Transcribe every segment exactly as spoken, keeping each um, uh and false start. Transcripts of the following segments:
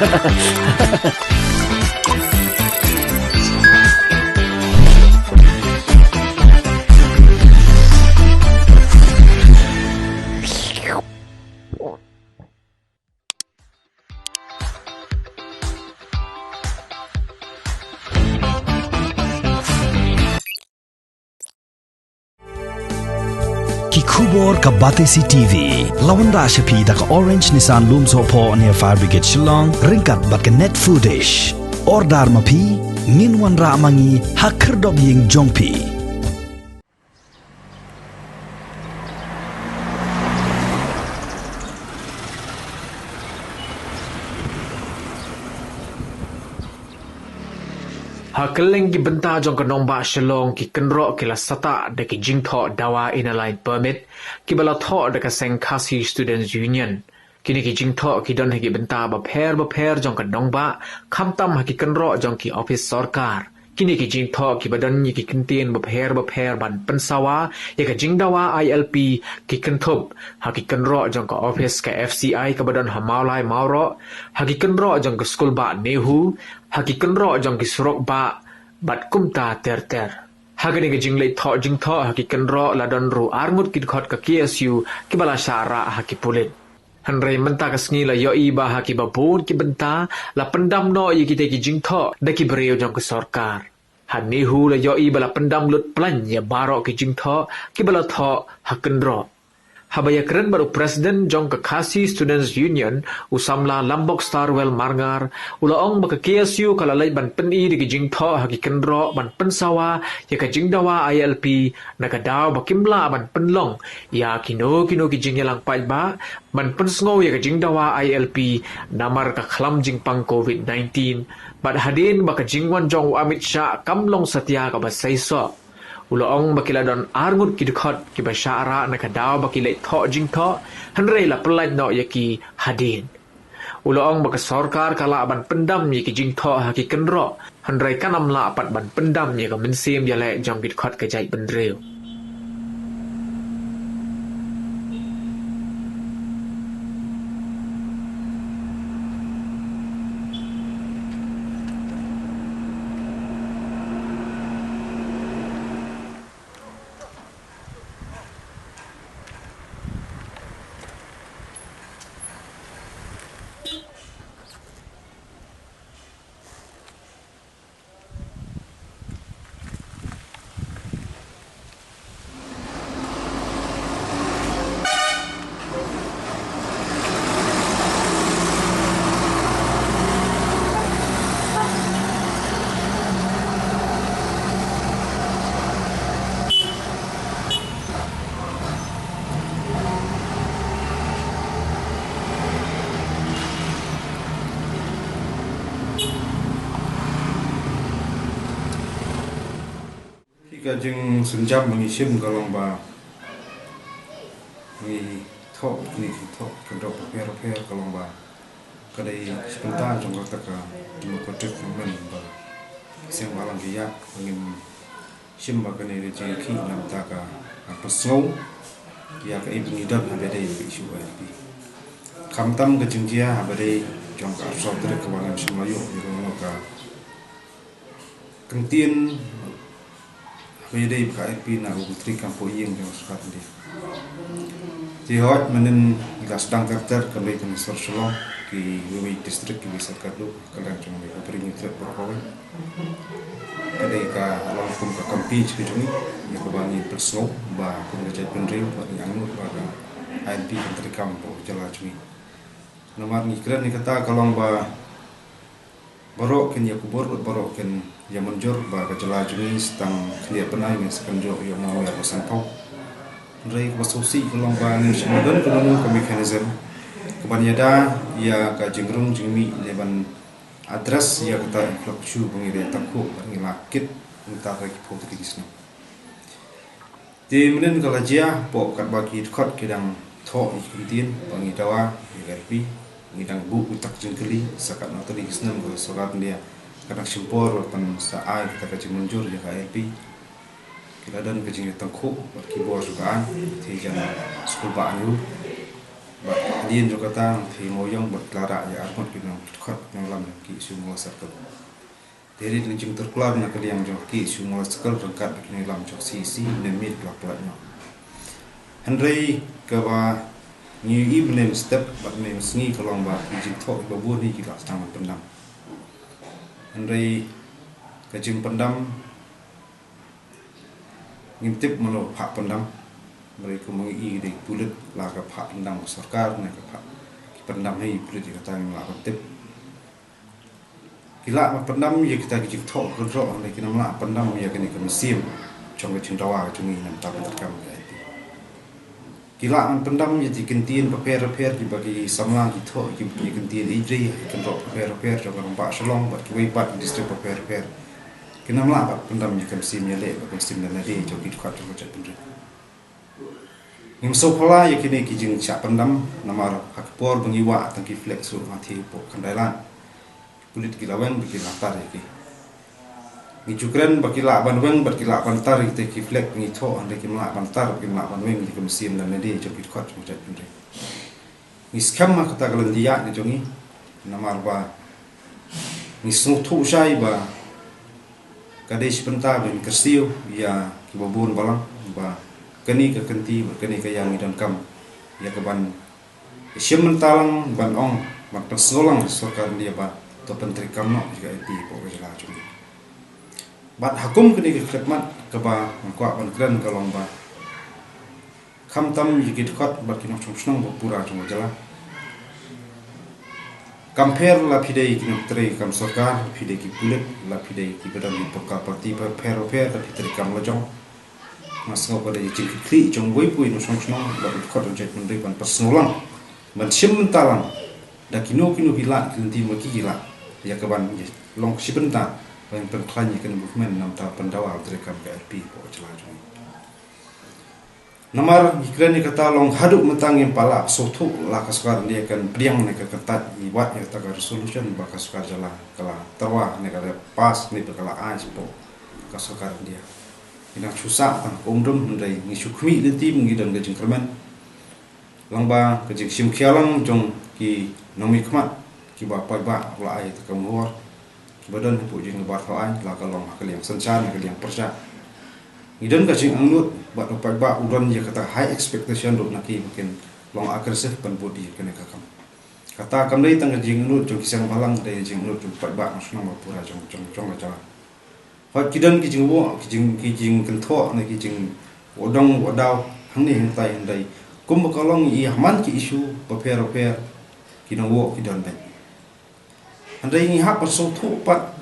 Ki khubor ka Batesi T V. La wanrah sha phi da ka Orange Nissan Lumsohphoh near Fire Brigade Shillong, ryngkat bad ka Net Foodish. Order ma phi, ngin wanrah ma ngi ha khyrdop ïing jong phi. Ha kylleng ki bynta jong ka nongbah Shillong ki kynroh ki la sah da ki jingthoh dawa Inner Line Permit kiba la thoh da ka seng Khasi Students Union. Kine ki jingthoh ki don ha ki bynta bapher bapher jong ka nongbah, khamtam ha ki kynroh jong ki ophis sorkar. Kine ki jingthoh kiba don ïa ki kyntien bapher bapher ban pynsawa ïa ka jingdawa I L P ki kynthup ha ki kynroh jong ka ophis ka F C I kaba don ha Mawlai Mawroh, ha ki kynroh jong ka skulbah NEHU, ha ki kynroh jong ki surok bah bad kumta ter ter. Ha kane ka jingleit thoh jingthoh ha ki kynroh la don ruh arngut ki dkhot ka K S U kiba la shah rah ha ki pulit. Hynrei mynta ka sngi la ïohi ba ha kiba bun ki bynta la pyndam noh ïa kita ki jingthoh da ki briew jong ka sorkar. Ha NEHU la ïohi ba la pyndam lut plan ïa baroh ki jingthoh kiba la thoh ha kynroh. Haba ïakren bad u president jong ka Khasi Students Union, u samla Lambok Starwell Marngar, u la ong ba ka K S U ka la leit ban pyni da ki jingthoh ha ki kynroh ban pynsawa ïa ka jingdawa I L P na ka daw ba kim lah ban pynlong ïa kino kino ki jingïalang paidbah ban pynsngew ïa ka jingdawa I L P namar ka khlam jingpang COVID nineteen. Bad hadien ba ka jingwan jong u Amit Shah kam long satia kaba seisoh. U la ong ba ki la don arngut ki dkhot kiba shah rah na ka daw ba ki leit thoh jingthoh, hynrei la pyllait noh ïa ki hadien. U la ong ba ka sorkar ka lah ban pyndam ïa ki jingthoh ha ki kynroh, hynrei kan ym lah pat ban pyndam ïa ka mynsiem ïaleh jong ki dkhot ka jaitbynriew. Hi ka jingsynjam ba ngi shim ka long ba ngi thoh, ngi thoh ki kynroh bapher bapher ka long ba ka dei shi bynta jong kata ka democratic movement ba seng ba lang ki ïa ba ngim shim ba kane ka jingïakhih na bynta ka, ka pynsngew ïa kaei ba ngi don haba dei ka issue I L P. Khamtam ka jingjia haba dei jong ka arphew saw tarik kaba ngim shym la ïoh ïa ka, ka kyntien haba ïadei bad ka I L P na u Myntri Kam Pohïing jong ka Sorkar India. Te hooid mynnin ngi la sdang ter ter kam dei tang sor Shillong, kiwei district kiwei syrkar ruh, ka liang jong ngi ka Bri Hynñiewtrep baroh kawei. Ka dei ka long kum ka campaign jong ngi ïa kaba ngi pynsngew ba kum ka jaitbynriew ba ngi angnud ba ka I L P kan treikam hapoh ka jylla jong ngi. Namar ngi kren ïa kata ka long ba baroh kin ïa kubur bad baroh kin ïa mynjur ba ka jylla jong ngi sa tang khyndiat bnai ngin sa kynjoh ïa u mawmer ba sanphew. Hynrei kaba sngewsih ka long ba ngim shym la don kano kano ka mechanism kaban ïada ïa ka jingrung jingmih ne ban address ïa kata influx issue ba ngi la ïa tyngkhuh bad ngi la kit mynta ka ki phew tylli ki snem. Te mynnin ka la jia hapoh katba ki dkhot ki dang thoh ïa ki kyntien ba ngi dawa ïa ka I L P, ngi dang buh kita ki jingkylli sa katno tylli ki snem ka Sorkar India ka dang shim por ban sa ai kata ka jingmynjur ïa ka I L P. Ki la don ka jingïatyngkhuh bad ki bor jong ka aiñ, te jan skulbah aiñ ruh bad Hadien jong kata, nang thei mo yong bad ki la rah ïa arngut ki nongdkhot nonglam jong ki issue Mawlai Circle. Te rit na jingtyrklar na ka liang jong ki issue Mawlai Circle ryngkat bad ki nonglam jong C C ne miet la pynlait noh. Hynrei kaba ngi ïohi mynne mynstep bad mynne mynsngi ka long ba ki jingthoh kiba bun hi ki la sdang ban pyndam. Hynrei ka jingpyndam ngim tip mano phah pyndam. Hynrei kumba ngi ïohi dei pulit la ka phah pyndam ka sorkar ne ka phah ki pyndam hi pulit ïa kata ngim lah ban tip. Ki lah ban pyndam ïa kita ki jingthoh ka kynroh hynrei kim lah pyndam ïa kane ka mynsiem jong ka jingdawa ka jong ngi namar ban treikam ka I P. Ki lah ban pyndam ïa ki kyntien bapher bapher kiba ki samla ki thoh ki, ki kyntien ïeid ri ha ki kynroh bapher bapher jong ka rangbah Shillong bad kiwei pat ki district bapher bapher. Kim lah ban pyndam ïa ka mynsiem ïaleh bad ka mynsiem lane dei jong ki dkhot jong ka jaitbynriew. Ngim sngewphylla ïa kine ki jingshah pyndam namar ha ka por ba ngi wah tang ki flag ruh nga thie hapoh Khyndai Lad. Pulit ki la weng bad ki la tar ïa ki. Ngi ju kren ba ki lah ban weng bad ki lah ban tar ïa kita ki flag ngi thoh hynrei kim lah ban tar kim lah ban weng ïa ka mynsiem lane dei jong ki dkhot jong ka jaitbynriew. Ngi skhem ha kata ka lynti ïaid ka jong ngi namar ba ngi sngewthuh shai ba ka dei shi bynta ba ngin kyrsiew ïa kiba bun balang ba kane ka kynti bad kane ka ïa ngi donkam ïa ka ban shim bynta lang ban ong ban pynsngew lang sorkar India ba to pyntreikam noh ïa ka I P hapoh ka jylla jong ngi. Bad ha kum kane ka khlieh mat kaba nga kwah ban kren ka long ba khamtam ïa ki dkhot bad ki nongshong shnong ba pura jong ka jylla. Kam pher la phi dei ki nongtrei kam sorkar, la phi dei ki pulit, la phi dei kiba don ki political party bapher bapher, la phi treikam la jong. Nga sngew ka dei jingkitkhlieh jong uwei pa uwei nongshong shnong bad ki dkhot jong jaitbynriew ban pynsngew lang ban shim bynta lang da kino kino ki lad ki lynti ma ki ki lad ïa ka ban long shi bynta ban pynkhlaiñ ïa ka movement namar ban dawa ban treikam ka I P hapoh ka jylla jong ngi. Namar ngi kren ïa kata long haduh mynta ngim pat lah sngewthuh la ka sorkar India kan pdiang ne ka kyntait ngi wad ïa kata ka resolution ba ka sorkar jylla ka la tyrwa ne ka la pass ne ka la ai shapoh ka sorkar India. Ngi nang shu sah tang ka umdum hynrei ngi shu khmih lynti ngi don ka jingkyrmen. Lyngba ka jingshim khia lang jong ki nongmihkhmat kiba paidbah la ai ta ka mohor kiba don hapoh jingïabar thaw aiñ la ka long ha ka liang synshar ne ka liang pyrshah. Ngi don ka jingangnud bad u paidbah u don ïa kata high expectation ruh na ki ba kin long aggressive ban bud ïa kane ka kam. Kata kam dei tang ka jingangnud jong ki seng bhalang, ka dei ka jingangnud jong u paidbah nongshong ba pura jong jong jong ka jylla. Hooid ki don ki jingwoh ki jing ki jingkynthoh ne ki jingwoh dong woh daw hangne hangtai hynrei kumba ka long ïa man ki issue bapher bapher ki nongwoh ki don beit. Hynrei ngi hap ban sngewthuh pat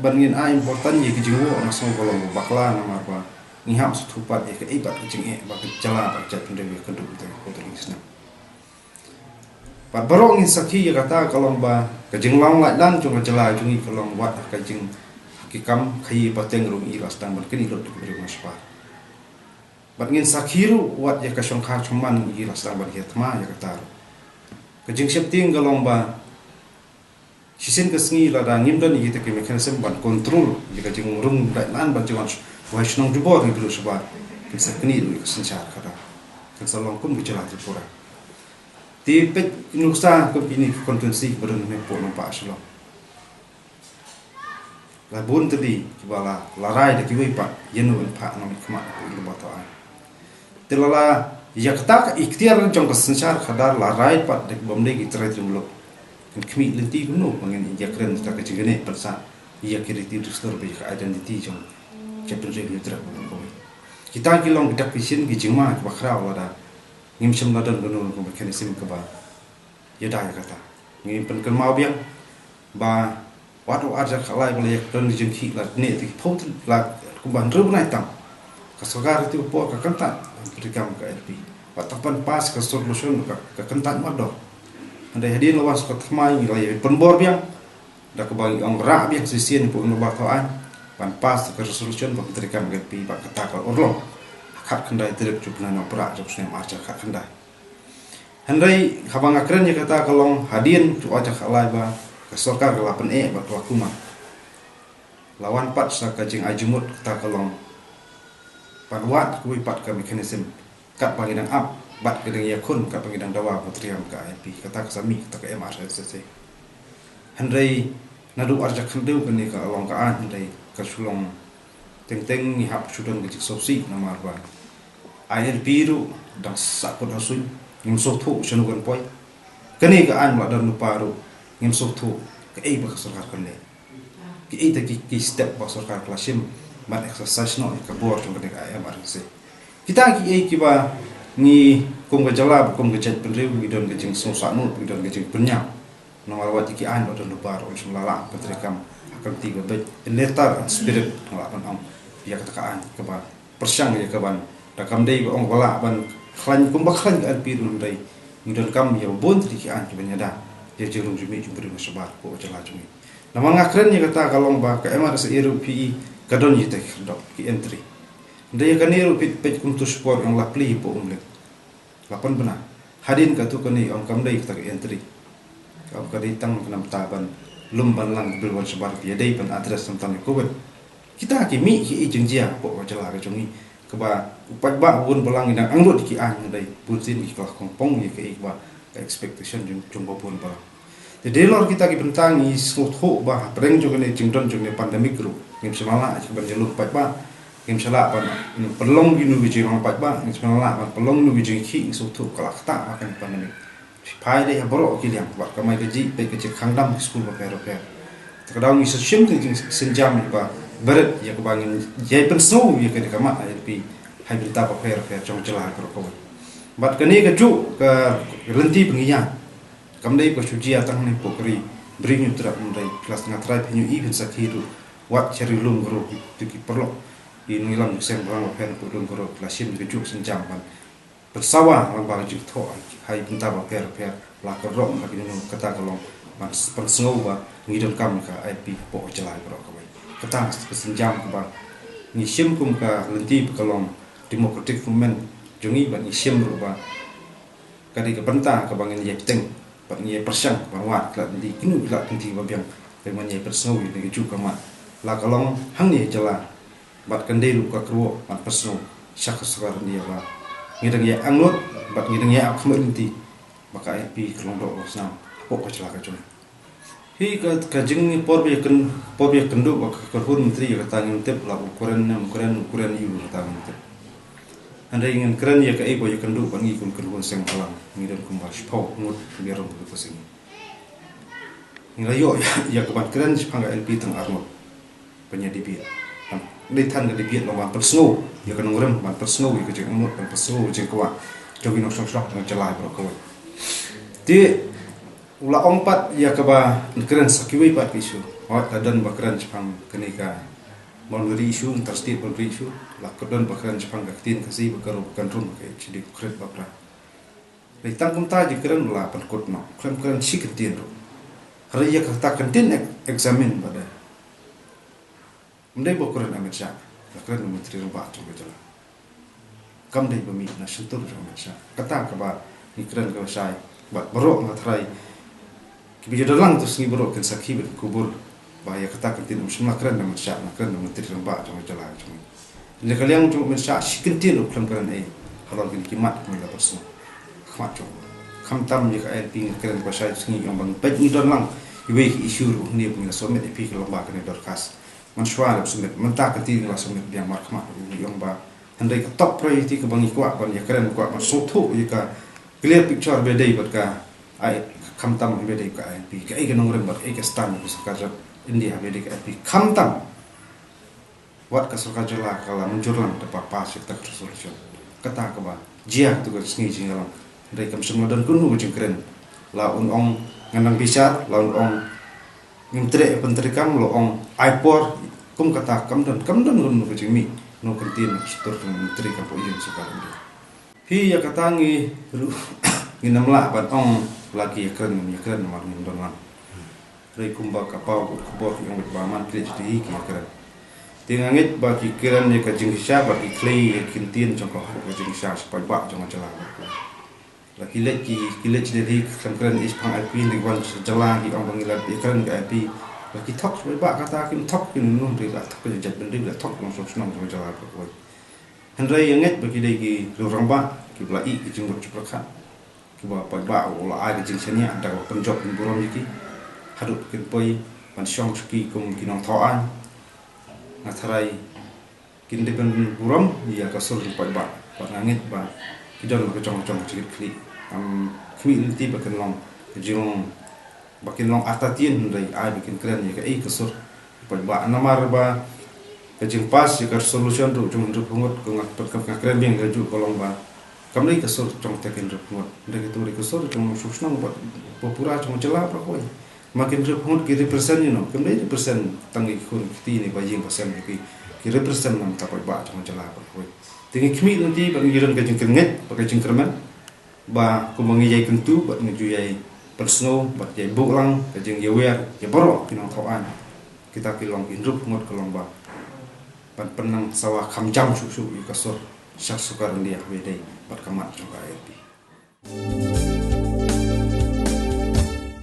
ban ngin ai important ïa ki jingwoh nga sngew ka long bakla namar ba ngi hap sngewthuh pat ïa kaei pat ka jingeh ba ka jylla ba ka jaitbynriew ïa ka duk te ko te ling snem. Pat baroh ngin sakhi ïa kata ka long ba ka jinglang lait lang jong ka jylla jong ngi ka long wat ha ka jing ki kam khaïi pateng ruh ngi la sdang ban kynnoh lut da ki briew na shipar. Bad ngin sakhi ruh wat ïa ka shongkha shongman ngi la sdang ban hiar thma ïa kata ruh. Ka jingsheptieng ka long ba shisien ka sngi lada ngim don ïa kita ki mechanism ban control ïa ka jingrung dai nan ban jingwan wai shnong jubor ïa ki ruh shabar. Kin sa kynnoh lut ïa ka synshar kata. Kan sa long kum ka jylla Tripura. Te peit nuksa kum kine ki constituency ba don ne pok nang pa Shillong. La bun tylli kiba la la rai da kiwei pat ïa no in phah nang khmat pok nang ba to ai. Te la la ïa kata ka iktiar jong ka synshar khadar la rai pat da kiba mlei ki trai trai muluk. Kan khmih lynti kumno ba ngin ïa kren ta ka jingkane pat sa ïa ki riti dustur ba ïa ka identity jong ka pynrem ïa trai muluk kawei. Kita ki long ki dak ki shin ki jingma kiba khraw lada ngim shym la don kano kano ka mechanism kaba ïada ïa kata. Ngi pynkynmaw biang ba wat u arja khalai ba la ïa kren jingkhih la ne ti phaw la kumba hynriew bnai tam. Ka sorkar ti por ka kyntait pyrkhat ka L P. Wat tang pan pass ka resolution ka ka kyntait mat dor. Hynrei hadien la wan sa ka thymmai ngi la ïa pynbor biang da kaba ngi ong rah biang shisien pok nang ba thaw aiñ ban pass ka resolution ba pyrkhat ka L P ba kata ka urlong. Khatkhyndai tarik jong u bnai Nohprah jong u snem arja khatkhyndai. Hynrei haba nga kren ïa kata ka long hadien tu aja khalai ba ka sorkar ka la pyneh bad ka la kuma. La wan pat sa ka jingai jingmut kata ka long. Pat wad kawei pat ka mechanism kat ba ngi dang ap Bad ka dang ïakhun kaba ngi dang dawa ba trei ïa ka I L P, kata ka sa mih kata ka M R S S A. Hynrei naduh ar hajar khyndai kane ka long ka aiñ, hynrei ka shu long teng teng ngi hap shu don ka jingsngewsih namar ba I L P ruh dang sah kut ha suiñ, ngim sngewthuh shano kan poi. Kane ka aiñ ba la don lypa ruh ngim sngewthuh kaei ba ka sorkar kan leh. Kiei kita ki, ki step ba sorkar ka la shim ban exercise noh ïa ka bor jong kane ka M R S S A. Kita kiei kiba ngi kum ka jylla, kum ka jaitbynriew ngi don ka jingsngewsih noh, ngi don ka jingpynïap. Namar wat ïa ki aiñ ba don lypa ruh ngim shym la lah ban treikam ha ka lynti ba beit, in letter and spirit nga lah ban ong, ïa kata ka aiñ kaba pyrshang ïa ka ban, da kam dei ba ong ba lah ban khlaiñ kumba khlaiñ ka I L P ruh, hynrei ngi donkam ïa bun tylli ki aiñ kiban ïada ïa ka jingrung jingmih jong u briew na shabar hapoh ka jylla jong ngi. Namar nga kren ïa kata ka long ba ka M R S S A ruh phi i ka don ïa kita ki khyrdop, ki entry. Hynrei ïa kane ruh phi peit kumto shipor ïa nga la plie hapoh Umling. La pynbna. Hadien katto katne ong kam dei kata ka entry. Ong ka dei tang ka namar ban lum ban lang ka bill wan shabar, ïa dei ban address tang tang ïa ka wei. Kita ki mih ki i jingjia hapoh ka jylla ka jong ngi. Kaba u paidbah bun balang ngi dang angnud ki aiñ, hynrei bun sien ki la khongpong ïa kaei kaba ka expectation jong, jong ba bun balang. Te dei halor kita ki bynta ngi sngewthuh ba hapdeng jong kane jingdon jong kane pandemic ruh ngim shym la lah ban ïalum paidbah, ngim shym la lah ban pynlong kino ki jinglong paidbah, ngim shym la lah ban pynlong kino ki jingkhih, ngi sngewthuh ka la ktah ha kane pandemic. Phi phai dei ha baroh ki liang, wat ka mai ka jih, peit ka jingkhang dam ki skul bapher bapher. Te ka daw ngi sa shim ka jingsynjam ïa ba bret ïa kaba ngin ïai pynsngew ïa kane ka mat I L P ha ki bynta bapher bapher jong jylla baroh kawei. Bad kane kajuh ka lynti ba ngi ïaid. Kam dei ba shu jia tang hangne hapoh ka ri Bri Hynñiewtrep, hynrei phi la sngewthuh, phi ïohi, phin sakhi ruh, wat sha ri lum baroh, ki, ki paralok, ki nongïalam jong ki seng balang bapher hapoh lum baroh ki la shim kajuh ka sienjam ban pynsawa lyngba ka jingthoh ha ki bynta bapher bapher, la ka rong la ki nongrim, kata ka long ban s-, pynsngew ba ngi donkam ka I L P hapoh ka jylla baroh kawei. Kata ka sienjam kaba ngi shim kum ka lynti ba ka long democratic movement jong ngi, bad ngi shim ruh ba ka dei ka bynta kaba ngin ïai bteng bad ngin ïai pyrshang ban wad ki lad lynti, kino ki lad lynti ba biang, ban ïai pynsngew ïa kane kajuh ka mat, la ka long hangne ha jylla bad kan dei ruh ka kyrwoh ban pynsngew sha ka sorkar India ba ngi dang ïai angnud bad ngi dang ïai ap khmih lynti ba ka I L P ka long doh long snam hapoh ka jylla ka jong ngi. Hi ka, ka jingpor ba ïakyn-, por ba ïakynduh bad ka kyrhun myntri, ïa kata ngim tip la u kren ne ym kren, u kren aïu kata ngim tip. Hynrei ngin kren ïa kaei ba ïakynduh bad ngi kum kyrhun seng bhalang, ngi don kumba shiphew ngut ngi rung ha ka seng. Ngi la ïoh ïa, ïa ka ban kren shaphang ka I L P tang arngut. Ban ïa debate. Ban dei than ka debate long ban pynsngew ïa ka nongrim, ban pynsngew ïa ka jingangnud, ban pynsngew ïa ka jingkwah jong ki nongshong shnong jong ka jylla baroh kawei. Te u la ong pat ïa kaba yn kren sa kiwei pat ki issue. Hooid, la don ba kren shaphang kane ka boundary issue, inter-state boundary issue. La ka don ba kren shaphang ka ktien Khasi ba ka rung ba kan rung ka H D, kren bapra. Hynrei tang kumta jingkren u la pynkut noh, khlem kren shi kyntien ruh. Hynrei ïa kata ka kyntien ek-, examine ba dei. Ym dei ba u kren Amit Shah, la kren u Myntri Rangbah jong ka jylla. Kam dei ba mih na shyntur jong u Amit Shah. Kata kaba ngi kren kaba shai bad baroh nga tharai kiba ïadon lang to sngi baroh kin sakhi bad kin kubur ba ïa kata ka ktien ym shym la kren da u Amit Shah, la kren da u Myntri Rangbah jong ka jylla jong ngi. Na ka liang jong u Amit Shah shi kyntien ruh khlem kren ei halor kine ki mat ba ngi la pynsngew. Khmat jong u. Khamtam ïa ka I L P ngi kren kaba shai to sngi, ong ba ngi peit ngi don lang iwei ka issue ruh hangne ba ngi la submit ïa phi ka lamba kane dorkhas. Mynshuwa la submit, mynta ka ktien la submit biang markhmat, ong ba hynrei ka top priority kaba ngi kwah ban ïakren, kwah ban sngewthuh ïa ka clear picture ba dei bad ka, ai, khamtam ba dei ka I L P, kaei ka nongrim bad kaei ka stand ka sorkar India ba dei ka I L P, khamtam wat ka sorkar jylla ka la mynjur lang da ba pass ïa ka resolution. Kata kaba jia kato ka sngi jingïalang. Hynrei kam shym la don kano ka jingkren. La un ong ngan nang bishar, la un ong ngim treh ban treikam, la ong ai por, kum kata kam don, kam don kano ka jingmih, no kyntien na ka shyntur jong u Myntri kam poi ïing sorkar India. Hi ïa kata ngi ruh ngin ym lah ban ong la ki ïakren ngim ïakren namar ngim don lang. Hynrei kumba ka paw ka khubor ki ong ba man ki leit sha Delhi ki ïakren. Te nga ngeit ba ki kren ïa ka jingshisha bad ki khlei ïa ki kyntien jong ka hok ka jingshisha sha paidbah jong ka jylla. La ki leit ki, ki leit sha Delhi khlem kren ei shaphang I L P, hynrei wan sha jylla ki ong ba ngi la ïakren ka I L P. La ki thok sha paidbah kata kim thok ki nongrim, hynrei la thok ka jaitbynriew, la thok ki nongshong shnong jong ka jylla baroh kawei. Hynrei ïa ngeit ba ki dei ki riew rangbah kiba la ïeh ki jingmut jingpyrkhat, kiba paidbah u la ai ka jingshaniah da kaba pynjop pynburom ïa ki haduh kin poi ban shong sha ki kum ki nongthaw aiñ. Nga tharai kin dei ban burom ïa ka sur jong paidbah, bad nga ngeit ba ki don la ka jong ka jong ka jingkitkhlieh. Ngam khmih lynti ba kin long ka jing ba kin long artatien, hynrei ai ba kin kren ïa kaei ka sur paidbah. Namar ba ka jingpass ïa ka resolution ruh jong hynriew phew ngut, ko nga pat ka nga kren biang ka juh ka long ba kam dei ka sur jong te ki hynriew phew ngut, hynrei ka tu dei ka sur jong u shnong bad ba pura jong ka jylla baroh kawei. Ma ki hynriew phew ngut ki represent ïa no? Kim dei represent tang ïa ki khun ki kti ne ba ïing ba sem ïa ki, ki represent na bynta paidbah jong ka jylla baroh kawei. Te ngi khmih lynti bad ngi don ka jingkyrngeit bad ka jingkyrmen ba kumba ngi ïai kyntu bad ngi ju ïai pynsngew bad ïai buh lang ka jingïawer ïa baroh ki nongthaw aiñ. Kita ki long ki hynriew phew ngut ka long ba ban pynlong sawa kham jam shuh shuh ïa ka sur sha sorkar India haba ïadei bad ka mat jong ka I L P.